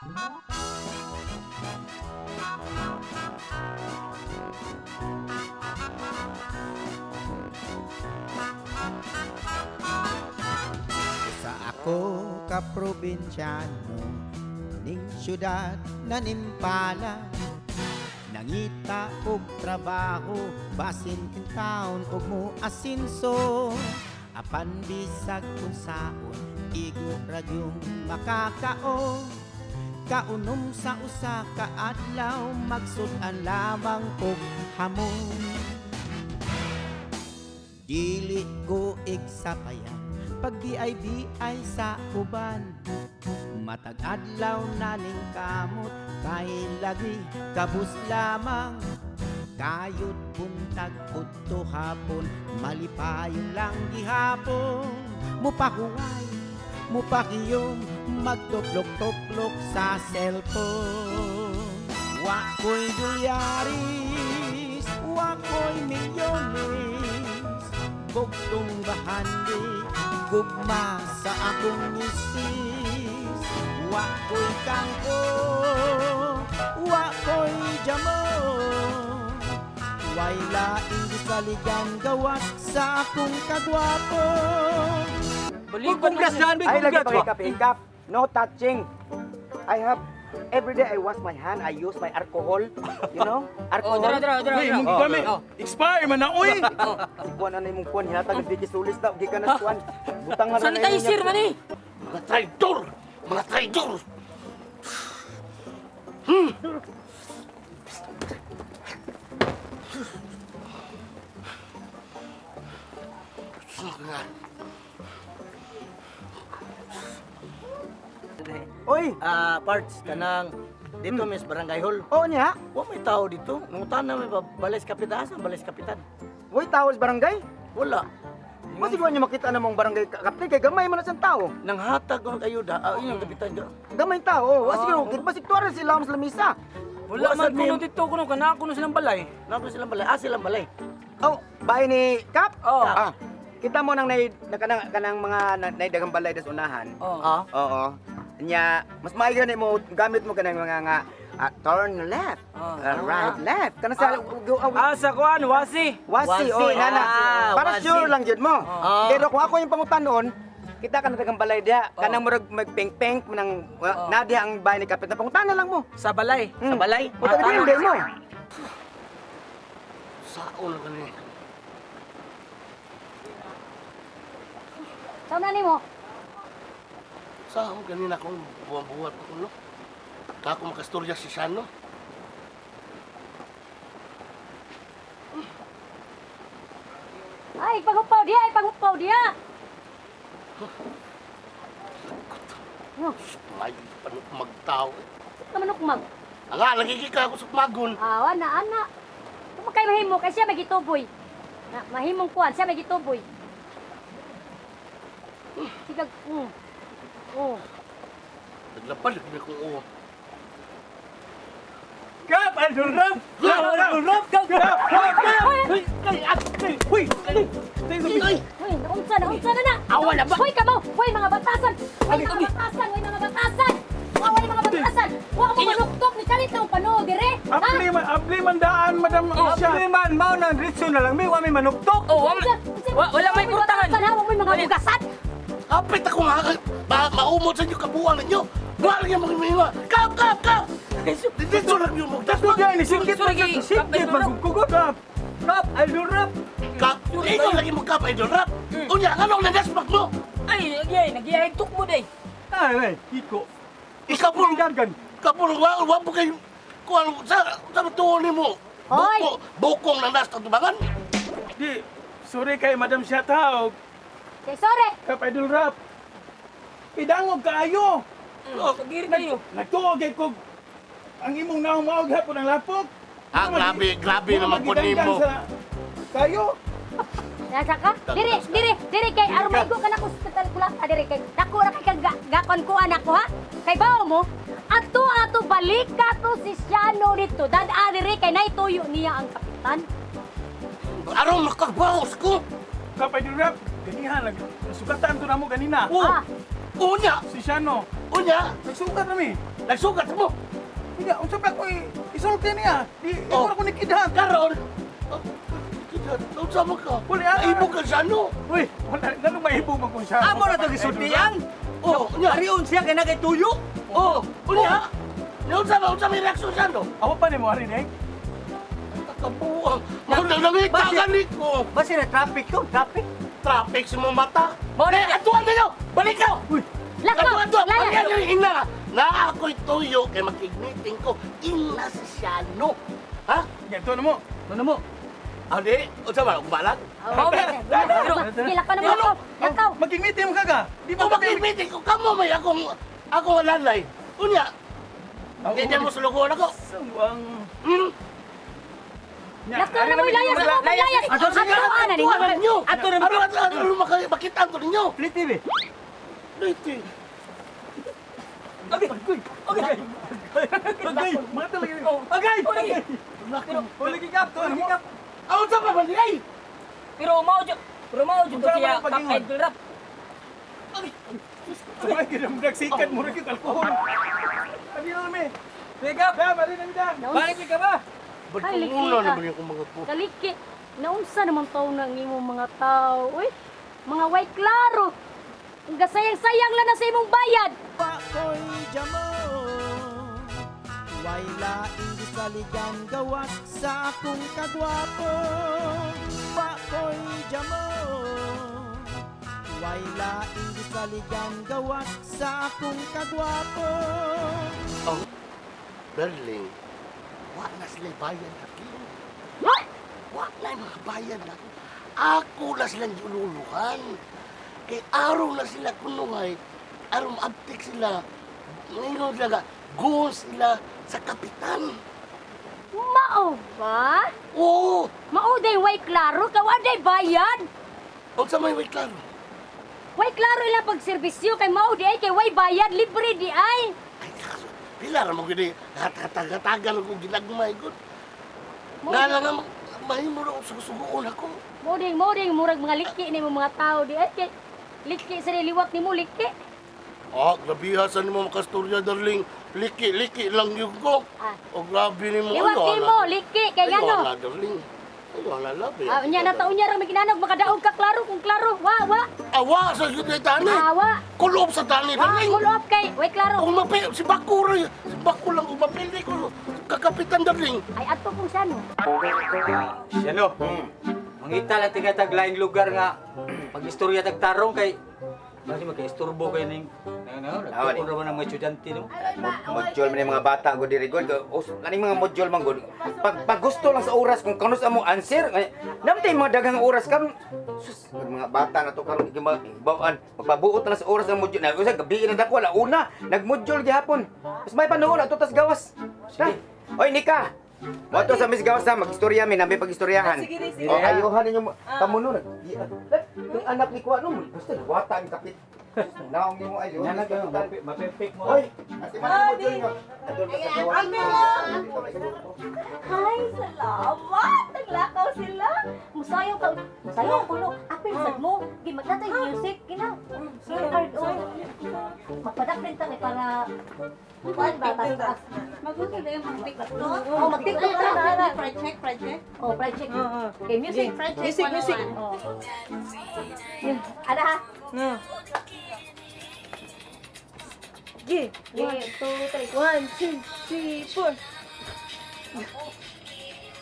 Sa ako ka probinsyano ning syudad na nimpala, nangita og trabaho basin kintaon og mo asinso, apan bisag unsaon igo ra gyung makakaon, kaunom sa usa ka adlaw magsud-an lamang og hamon. Dili ko igsapayan pag BIBI sa uban, matag adlaw na ning kamot kay lagi kabus lamang, kayod buntag udto hapon malipayon lang gihapon, mupahuway mupakiyom magtuplok-tuplok sa cellphone. Wa ko'y dolyaris, wa ko'y milyones, bugtong bahandi gugma sa akong misis. Wa ko'y kangko, wa ko'y jamon, way laing gisaligan gawas sa akong kagwapo. Congrats dyan, Ay, lagi pakikap-ikap. No touching. I have, every day I wash my hand, I use my alcohol. You know? Alcohol. Oh, dara, dara, dara. Uy, mong gami. Expire man na, uy! Si Kuan, ano yung Kuan? Hinatag, di kisulis na, di ka na, Kuan. Butang nga na. Sanitizer man eh! Mga traidor! Mga traidor! Oy! Parts, kanang dito, Miss Barangay Hall. Oo niya? Wa may tao dito. Nangutan na may balay sa kapitan. Asan balay sa kapitan? Uy, tao sa barangay? Wala. Masiguro niyo makita na mong barangay kapten kay gamay man na siyang tao. Nanghatag ko ng ayuda. Yun ang kapitan. Gamay tao. Wa siguro, basig tuwa rin sila sa lamisa. Wala man kuno dito, kuno kana kuno silang balay. Nako silang balay. Ah, silang balay. Oh, bahay ni Kap? Oo. Ah, kita mo nang nay kanang mga naidagang balay das unahan. Oo. Oo. Nya, mas maayo na mo gamit mo kanang mga nga turn left, right left. Kana sa Sa kuan, wasi. Wasi, oh, nana. Para wasi. Sure lang gyud mo. Pero kung ako yung pangutanon, kita ka na dagang balay diha. Kanang murag magpeng-peng nang na diha ang bahay ni Kapitan. Pangutana lang mo. Sa balay. Sa balay. O taga hindi mo. Saon kani. Saan na nimo? Saan kanina akong buwan-buwan ko, no? Kako makastorya si Shano. Ay, paghupaw diya! Ay, paghupaw diya! May panukmag tao. Kamanukmag? Anga, nagigika ako sa kumagon. Ah, ana, ana. Kung kay mahimo, kay siya may gituboy. Na, mahimong kuan, siya may gituboy. Sigag, Oh. Naglapad, lagi na kong uwa. Kap! Idol Rap! Kap! Idol Rap! Kap! Kap! Kap! Uy! Uy! Uy! Naunsa! Naunsa na na! Awa na ba? Uy, kamaw! Uy, mga batasan! Uy, mga batasan! Uy, mga batasan! Uy, mga batasan! Wa mo manuktok ni kalit na pano dire! Abli man daan, Madam Isha! Abli man! Mao nang ritso na lang. May wa may manuktok! Oh, wala may kurtahan! Wa may mga bugasan! Kapit ako nga! Maumot sa inyo kabuang ninyo! Wala lang yung mga mga! Kap! Kap! Kap! Dito lang yung mga! Tapos yan! Sikit! Sikit! Magkukugot! Kap! Kap! Idol Rap! Kap! Ikaw lagi mo kap! Idol Rap! Unya! Anong nanasbak mo? Ay! Nagyay! Nagyay! Tuk mo day! Ay! Ay! Iko! Ikaw po! Ikaw po! Wag po kayo! Kung sa matuon ni mo! Bukong nanas tubangan! Di! Sorry kay Madam Shataw! Sorry! Kap! Idol Rap! Idangog kaayo! Pagiri kayo. Nagtuog kay kog ang imong naong maog hapon ang lapok. Ah, grabe, grabe naman po nimo. Kayo. Nasa ka? Dire, dire, dire kay aron maigo ka nako sa kulata dire kay dako ra kay kag gakon ko anak ko ha. Kay bawo mo ato ato balik ka to si Siano dito. Dad-a dire kay naituyo niya ang kapitan. Aron makabaos ko. Kapay Rap, ganihan nag sugatan to namo ganina. Oh. Unya si Siano. Unya, Nagsugat na mi. Nagsugat mo. Hindi, unsa pa ko isulti niya. Di Oh. ko ni kidhan. Karon. Unsa man ka? Wala. Nahimo ka sa ano? Uy, wala nganong mahibong man kung siya. Amo na to gisultian. Oh, unya. Arion siya kay nagay tuyo. Oh, unya. Unsa ba unsa may reaksyon sa ano? Awa pa nimo ari ning. Kabuang. Mao na nangita gani ko. Basi na traffic to, traffic. Traffic sa mga mata. Mao na- Eh, atuan ninyo! Balik ka! Uy, Lakaw! Atuan, atuan! Layas! Balik ka! Ina! Na ako'y tuyo kay makig-meeting ko. Ina si Siano. Ha? ganito na mo. Ano mo? Ani? Unsa ba? Balag? Oh, Sige, lakaw na mo, lakaw. Lakaw. Maging-meeting mo kaga. Di ba O makig-meeting ko? Kamo may akong lalay. Unya, hindi niya mo sulugoon ako. Sangwang. Lakaw na mo, layas. Lakaw mo, layas. Ato sige, Atuan na ninyo. atuan na ninyo. Ato na- Ano, ano, ano, makita to ninyo. Pliti be. Pliti. Agay! Agay! Agay! Mga talaga. Agay! Agay! Uli kap, uli kap. Ah, unsa pa man ay? Pero mao jud, pero mao jud to Unsa man siya ang pag-ingon? Kap Idol Rap. Sabay ginamdagsikan mo rin yung alkohol. Abi na mi. Wake up! Ba, mali na mi dan. Balik ka ba? Ba't Ay, liki una ka. naman yung mga po? Kaliki, naunsa naman tao ng imong mga tao. Uy, mga way klaro. Ang gasayang-sayang lang na sa imong bayad. Pakoy jamo. Way laing gisaligan gawas sa akong kagwapo. Pakoy jamo. Way laing gisaligan gawas sa akong kagwapo. Oh, darling, wa na sila bayan laki. Ha? Wa na yung mga bayan laki. Ako na silang giululuhan. Kay araw na sila kunuhay, araw maabtik sila. Ngayon sila, go sila sa kapitan. Mao ba? Oo! Mao day way klaro ka wa day bayad. Unsa may way klaro? Way klaro ila pagserbisyo kay mao di ay kay way bayad libre di ay. Ay, kaso, pila ra mo gini, hatag-hatagan ako ginagmay gud. Mao Nga lang nga, mahimo ra sugusuguon ako. Mao ding murag mga liki ni mga tao di ay kay liki sa liwat nimo liki. Ah, grabe ha, saan mo makastorya, darling? Liki, liki lang yun ko. Ah. O, grabe ni mo. Liwat Ayaw, nimo ala. liki kay Ayaw, ngano. ala, darling. Ayaw, ala, labi. Ah, unya na taon niya ra maginanog makadaog ka klaro kung klaro. Wa wa. Awa, sa yun kay Tani. Ah, wa. Kulob sa Tani, Wa darling. kulob kay way klaro. Kung mapi, si Bako rin. Si Bako lang, kung mapili ko. Kakapitan, darling. Ay ato kung sano. Siya no. Mangita lang tiga tag laing lugar nga pag-istorya tag tarong kay basi magka-isturbo kay ning ano, nagtuon ra man ang mga estudyante no. Module man yung mga bata gud diri gud. Kaning mga module man gud. Pag gusto lang sa oras kung kanus amo answer, namtay mga daghang oras kam. Sus, mga bata na to karon gibawaan. Magpabuot na lang sa oras ang module. Na usa gabi na dako ala una, nagmodule gihapon. Mas may panuon ato tas gawas. Sige. Oy Nika. Mo to sa Miss Gawas na magistorya mi nami pagistoryahan. Sige, sige. O ayuhan ninyo pamuno. Yung anak ni kuha no, basta wata ang kapit. Naong nimo ay Yan lang kayo, mapipik mo. Oy, ati man mo module nyo. Adol ka sa gawas. Ay, salamat! Naglakaw sila! Musayaw ka. Musayaw ko, no. Apil sad mo. Gi magtatay music. Gina. Card, oh. Magpadak rin ta kay para... Kuan ba? Taas. Magusto na yung mag-TikTok. Oh, mag-TikTok ta. Fried check, fried check. Oh, fried check. Okay, music. Fried check, Music, music. Oh. Yun. Ana ha? Gi. 1, 2, 3. 1, 2, 3, 4.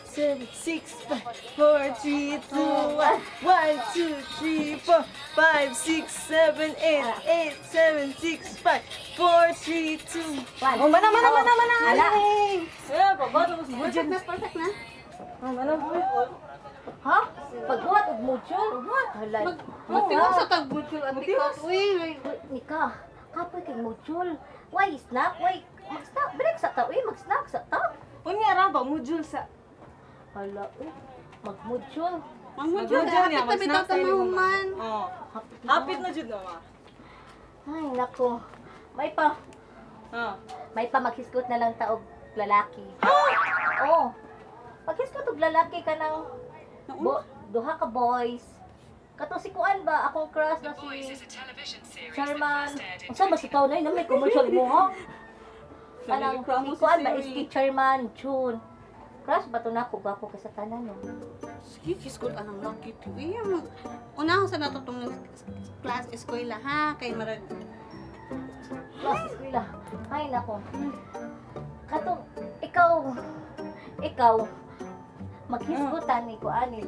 7, 6, 5, 4, 3, 2, 1. 1, 2, 3, 4, 5, 6, 7, 8, 8, 7, 6, 5, 4, 3, 2. 1. Oh, mana, mana, mana, mana. Ala. Eh, pabato mo sa Perfect na, perfect na. Oh, mana. Ha? Pagbuhat og module? Hala. Magtiwas sa tag-mutual at TikTok. Uy, uy. Nika, kapoy kay module. Why snack? Why mag-snack? Break sa ta, uy, mag-snack sa ta. Unya ra ba module sa Hala, uy, mag-module. Mag-mutual. Mag-mutual Hapit niya, na bitaw mag-snack sa inyong tamahuman. Oh. Hapit na jud na ma. Ay, nako. May pa, Ah. may pa maghisgot na lang ta og lalaki. Oh. Maghisgot og lalaki ka ng duha ka boys. Kato si Kuan ba akong crush na si Chairman. Unsa ba si tao na yun? May commercial mo ha? Anang si Kuan ba is Chairman June. Crush ba to nako gwapo kay sa tanan no? Sige, kiskot anang lucky to. Iya mo. Una sa nato tong class eskwela ha kay marag class eskwela. Ay nako. Katong ikaw maghisgutan ni Kuan ni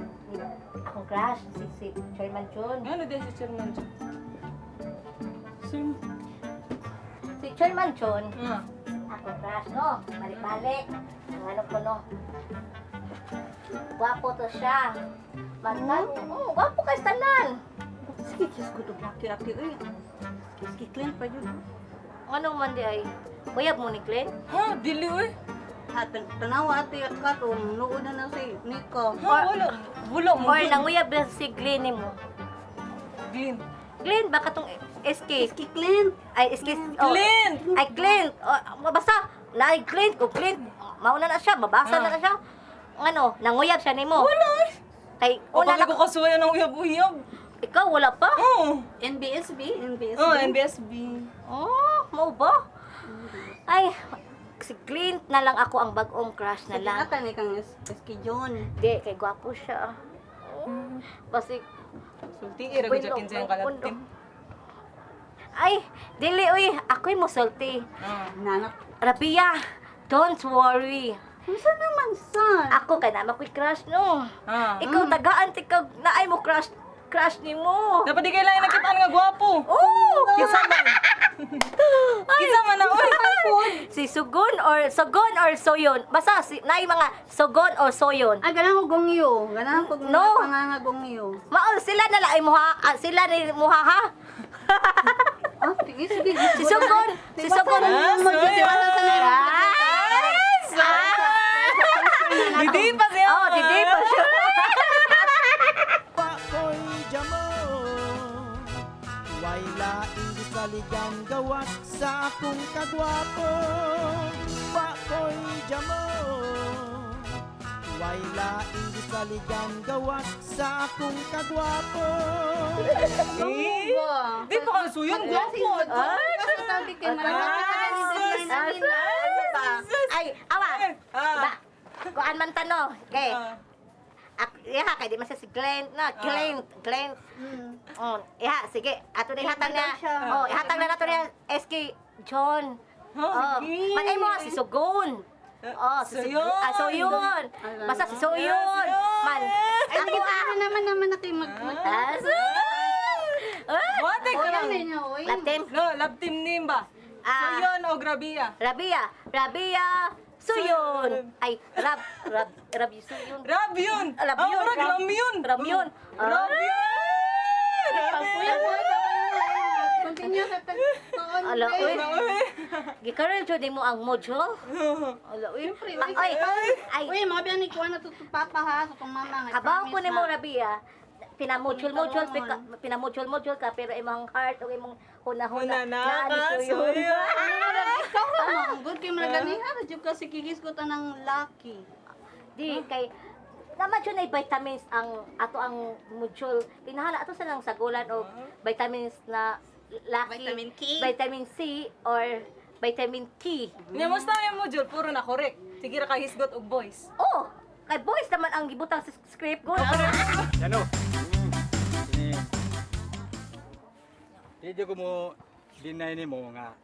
akong crush si Chairman June. Ano din si Chairman June? Si Chairman June. Akong crush no, balik-balik. Ang ano ko no. Gwapo to siya. Magtan, gwapo kay tanan. Sige, kiskot og lucky ate oy. Sige, clean pa yun. Anong man di ay? Uyab mo ni Glenn? Ha, dili oy. Ha, tanawa ate at karon nuod na si Nico. Ha, wala. Wala mo. Or nanguyab na si Glenn nimo. Glenn. Glenn, baka tong SK. SK Clint. Ay, SK. Oh, Clint! Ay, Clint. Oh, basta, na Clint o Clint. Mauna na siya, mabasa na siya. Ano, nanguyab siya nimo. Wala. Kay, una una na ko kasuya ng uyab-uyab. Ikaw, wala pa? Oo. NBSB? NBSB? Oh, NBSB. Oh, mau ba? Ay, si Clint na lang ako ang bagong crush na lang. Sige, ni kang SK John. Di, kay gwapo siya. Basig. Sulti, ira ko dyan sa iyong kalaptim. Ay, dili, uy. Ako'y musulti. Nanak. Rabia, don't worry. Unsa naman, son? Ako, kay naman ko'y crush, no? Ikaw, tagaan, ikaw, naay mo crush ni mo. Dapat di kailangan nakitaan nga gwapo. Oo! Kinsa man. Kinsa man na, uy. Si Sugon or Soyon. Basta, si, naay mga Sugon or Soyon. Ay, ganang ko gongyo. Ganang ko No. nga gongyo. Maol, sila na laay mo ha. Ah, sila ni mo ha, ha? Ah, sige, sige. Si Sugon. Si Sugon. Didi pa siya. Oh, didi pa siya. Pakoy jamo Way laing gisaligan gawas sa akong kagwapo. Pakoy jamo Way laing gisaligan gawas sa akong kagwapo. Di pa ka suyon, gwapo. Ay, awa. Ba, kuan man tano. Okay. Iha, kay di man siya si Glenn na. Glenn. Oh, iha, sige. Ato na ihatag na. Oh, ihatag na nato niya SK John. Oh, manay mo si Sugon. Oh, si Soyun. Soyun. Basta si Soyun. Man. Ay, Ako ah. naman na kayo mag... What? Love team? No, love team name ba? Soyun o Rabia? Rabia, Soyun. Ay, Rab, Soyun. Rab yun. Rab yun. Rab yun. Rab yun. Rab yun. Continue sa tagtuon. Ala, uy. Gikaroon jud mo ang module. Ala, uy. Ay, ay. Uy, mga biyan ni kuha na to papa ha, sa tong mama. Kabaw ko nimo Rabia. Pinamujol-mujol ka pero imong heart o imong huna-huna na ni Soyun. Ikaw ra man good kay mga ganiha ra jud ka si gigisgot anang lucky. Di kay naman jud ay vitamins ang ato ang module. Kinahanglan ato sa lang sagulan og vitamins na lucky, Vitamin K, vitamin C or vitamin K. Nya mo sa yung module puro na correct. Sige ra ka hisgot og boys. Oh, kay boys naman ang gibutang sa script ko. Ano? Di ko mo deny nimo nga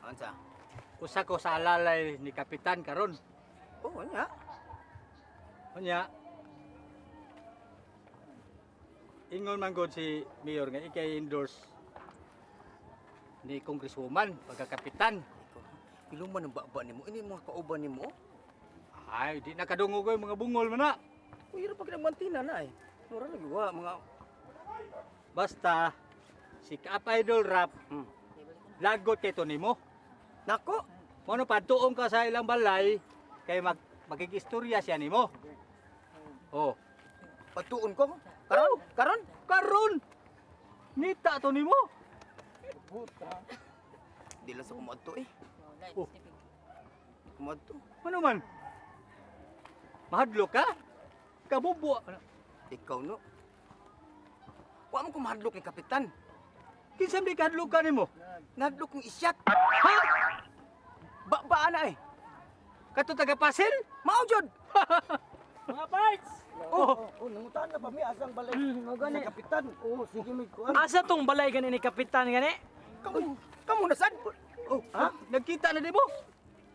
Unsa? Usa ko sa alalay ni Kapitan karon. Oh, unya. Unya. Ingon man gud si Mayor nga ikay endorse ni Congresswoman pagkakapitan. Iluman ang baba nimo, ini mga kauban nimo. Ay, di nakadungog ko mga bungol man na. Uy, ra pag nagmantina na ay. Mura lagi wa mga basta si Kaap Idol Rap lagot kay to nimo. Nako. Mono padtuong ka sa ilang balay kay makikistorya siya nimo. Oh. Padtuon ko? Karon? Karon? Karon. Nita to nimo. Buta. Di lang sa kumadto eh. Oh. Kumadto. Ano man? Mahadlok ka? Kabubo. Ikaw no. Wa mo ko mahadlok ni kapitan. Kinsa man kahadlokan nimo? Nahadlok kong isyat. Ha? Ba na eh. Kato taga Pasil? Mao jud. Mga parts! Oh, nangutan na pa mi asang balay sa kapitan. Oh, sige mi kuan. Asa tong balay gani ni kapitan gani? Kamu na sad. Oh, ha? Nagkita na di mo?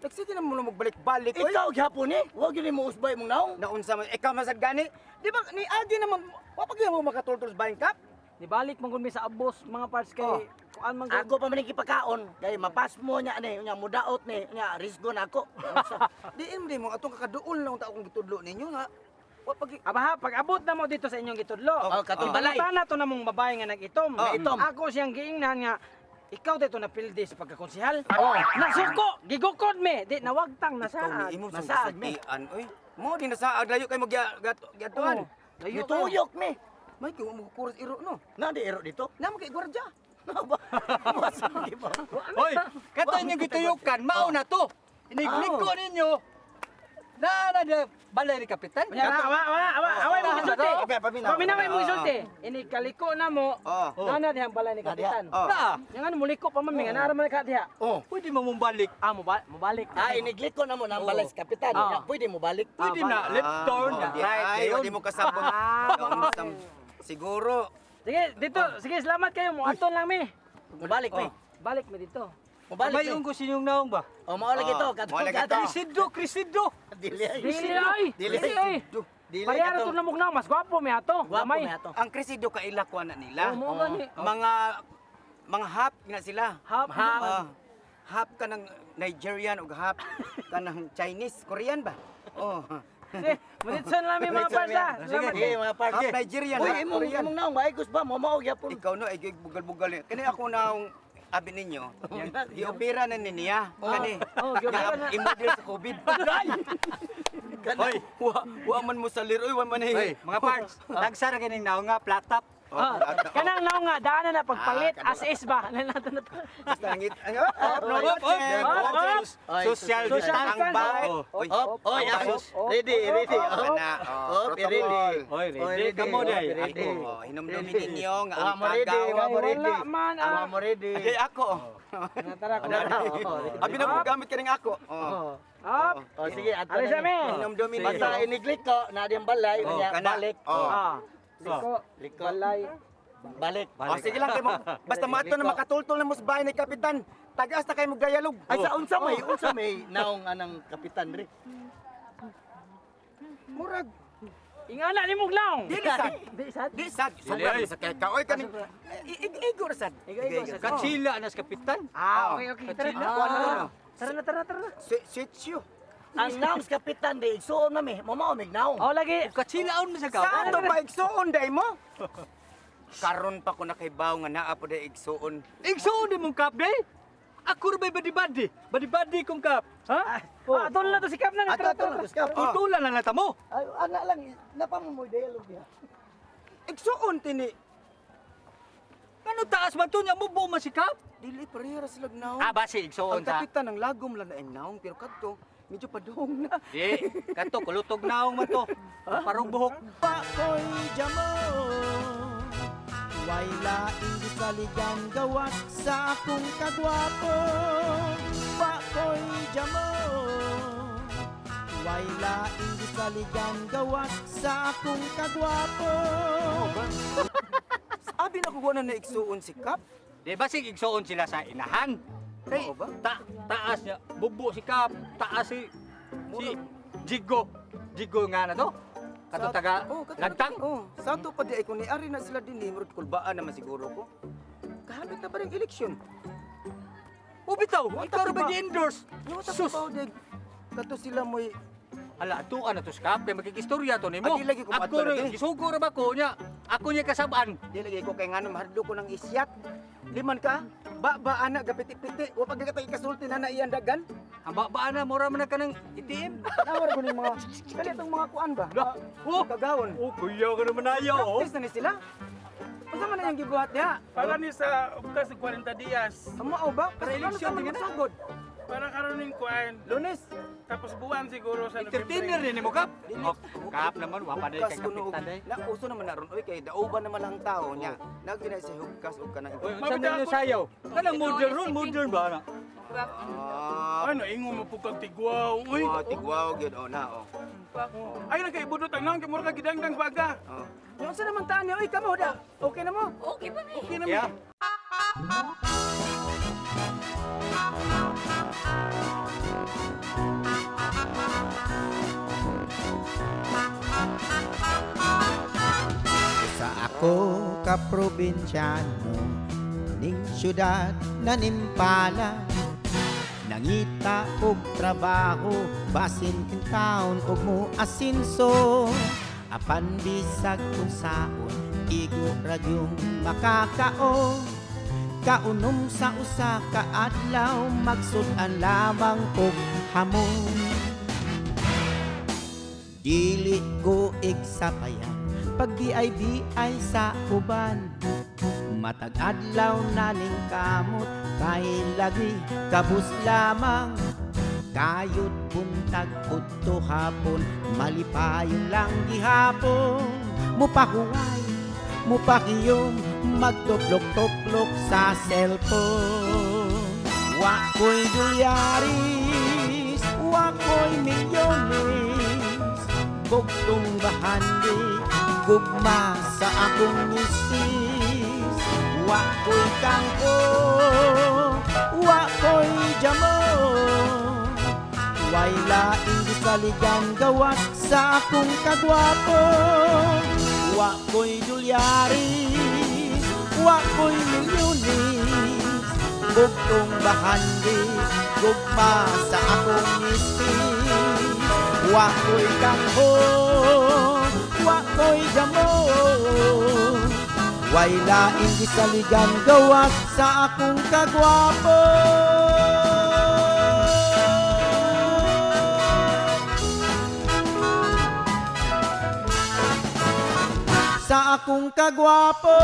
Nagsige na mo na magbalik-balik. Oy. Ikaw gyapon ni, wa gyud mo usbay mong naong. Naunsa man ikaw man sad gani. Di ba ni agi naman wa pa gyud mo makatultol sa bayan kap? Nibalik man gud mi sa abos mga parts kay kuan man gud. Ako pa man gipakaon kay mapasmo niya ni, nya mudaot ni, nya risgo na ako. Diin mo atong kakaduol na unta akong gitudlo ninyo nga. Wa pa gyud Aba ha, pag abot na mo dito sa inyong gitudlo. Oh, katong balay. Pangutan na to na mong babae nga nag-itom. Oh, itom. Ako siyang giingnan nga ikaw dito na pildi sa pagkakonsihal. Oh. Nasuko, gigukod mi, di nawagtang ikaw nasaad. ni imo sa Nasaad mi. kasultian oy. Mo din nasaad layo kay magyatuan. Layo kayo. Gituyok mi. May kay mo kuras iro no. Na di iro dito. Na mo kay gwardiya. Masagi ba? Hoy, kato inyong gituyukan, mao na to. Inigliko ninyo. Na balay ni kapitan. Unya na, awa, awa, awa, away mo gisulti. Okay, paminaw. Paminaw mo gisulti. Ini kaliko na mo. Oh. Nana dihang balay ni kapitan. Oh. Na, Yang ano muliko pa man mi nga naara man ka diha. Oh. pwede mo mong balik. Ah, mobalik. Ah, inigliko na mo nang balay sa kapitan. Oh. Nya, pwede mo balik. Pwede na left turn, Ah, na right. Ay, dayon. di mo kasabot. Ah. Siguro. Sige, dito, sige, salamat kayo. Mo aton lang mi. Mubalik mi. Balik mi dito. Mubalik Mayon mi. ko sinyong naong ba? Oh, mao lagi to. Oh, Katong mao lagi to. Krisido, Krisido. Dili ay. Dili ay. Dili. Dili ay. Dili Pareha katong- to na mugnaw, mas gwapo mi ato. Gwapo Gamay. mi ato. Ang Krisido kaila ko na nila. Oh, mo gani. Mga half na sila. Half. Ah, half ka ng Nigerian o half ka ng Chinese, Korean ba? Oh. Sige, muditson lang mi mga parts ah. Sige, Salamat. mga parts. Half Nigerian, Uy, half imong Korean. imong naong maigos ba? Mo mao gyapon. Ikaw no, ay bugal-bugal. Kani ako naong abi ninyo. Giopera na ni niya. Kani. Oh, giopera na. I-model sa COVID. Hoy, Wa man mo sa liro, wa man hoy, eh. mga parts. Tagsa ra kining naong nga platap. Oh, Kanang naong nga daanan na pagpalit Ah, as is ba. Nato na to. Basta ngit. Ano? Up, Up, up, up. Social Social distance. Ang bait. Oh. Oy. Op, oy, Ang ako. bait. Ready, ready. Op. Kana, oh, Op, ready. protocol. Hoy, ready ka mo day. Ready. Oh, hinumdumin ninyo nga Wa ang mo ready, kagaw. wa mo ready. Wala man Wa ah. mo ready. Ay, ako. Tara ko. Abi na mo gamit ka ning ako. Oh. Up. Oh, sige, ato Alis na mi. ni. Hinumdumin Basta ninyo. iniglik ko na diyang balay, Oh, unya, kana. balik. Oh. Ah. Liko. Liko. Balay. Balik. Oh, sige lang kay mo. Basta maato na makatultol na mo sa bahay ni kapitan. Tagas na kayo magdialog. Ay sa unsa may naong anang kapitan ri. Murag. Ingana ni mong naong. Dili sad. Di sad. Di sad. Sobra Dili, ay. sa kay ka. Oy kaning igor sad. Igo, sad. Katsila na sa kapitan. Ah, okay, okay. Tara. Kuan ko no. Tara na, tara na, tara na. Sitio. Ang naong sa kapitan di igsuon na mi, mo mao mig naong. Oh, lagi. Katsilaon mo sa ka. Sa ato pa igsuon day mo? Karon pa ko nakaibaw nga naa po day igsuon. Igsuon di mong kap day. Ako ra bay badi-badi. Badi-badi kong kap. Ha? Ah, ato na to si Kap na. Ato Tara, ato tara. na kap. Tutulan na nata mo. Ay ana lang napamo mo dialog diha. Igsuon tini. Ano taas man to nya mo buo man si kap? Dili pareha ra sila naong. Ah, basi igsuon Ang sa. kapitan ng lagom lang na ang naong pero kadto medyo padung na. Di, kato kulutog naong man to. Parong buhok. Pakoy jamo. Way laing gisaligan gawas sa akong kagwapo. Pakoy jamo. Way laing gisaligan gawas sa akong kagwapo. Abi na ko na igsuon si Kap. Di ba sig igsuon sila sa inahan? Kay Oo ba? taas niya, bubo si Kap, taas si Jigo. Jigo nga na to. Kato taga Oh, kato- Lagtang. Oh, sa ato pa di ay kung niari na sila din, murag kulbaan naman siguro ko. Kahapit na pa rin eleksyon. O bitaw, ikaw ra ba gi-endorse? Sus! Kato sila mo'y Ala, atuan na to si Kap, kay magkikistorya to nimo. Ah, di lagi ko Ako maadto ra lagi. gisugo ra ba ko niya? Ako niya kasabaan. Di lagi ko kay ngano mahadlo ko ng isyat. Liman ka? Ba ba ana gapiti-piti. Wa pa gikatay kasulti na na iyan dagan. Ang ba na mura man na ka ng ATM. Nawar ko ning mga kani itong mga kuan ba? Lah, oh, Kagawon. oh, kuya ka naman ayaw, oh. Practice na ni sila. Unsa man na yang gibuhat diha? Para ni sa ugkas 40 dias. Mao ba? Para eleksyon, tingnan tingnan na. Sugod. Para karon ning kuan. Lunes. Tapos buwan siguro sa Entertainer ni mo kap. Oh, kap naman wa pa day Hugkas kay kuno og- kapitan day. Na uso naman na ron oy kay dauban naman lang ang tao niya. Nagdinay sa hugkas og kanang Uy, unsa man yung sayaw? Kanang modern ron, modern ba na? Ah, Ay, naingo mo po kag tigwaw. Uy. oh, tigwaw gyud oh na oh. Ay, nakaibudot ang naong kay mura ka gidangdang baga. Oh. Yung sa naman taan niya, oy kamo da. Okay na mo. Okay ba ni? Okay na Yeah. mi. Sa ako ka probinsyano ning syudad na nimpala, nangita og trabaho basin kintaon og mo asinso, apan bisag kun saon igo ra gyung makakaon, kaunom sa usa ka adlaw magsud-an lamang og hamon. Dili ko igsapayan pag BIBI sa uban, matag adlaw na ning kamot kay lagi kabus lamang, kayod buntag udto hapon malipayon lang gihapon, mupahuway mupakiyom magtuklok-tuklok sa cellphone. Wa ko'y dolyaris, wa ko'y milyones, bugtong bahandi gugma sa akong misis. Wa ko'y kangko, wa ko'y jamo, way laing gisaligan gawas sa akong kagwapo. Wa ko'y dolyaris, wa ko'y milyones, bugtong bahandi gugma sa akong misis. Wa ko'y kangko, wa ko'y jamo, way laing gisaligan gawas sa akong kagwapo. Sa akong kagwapo.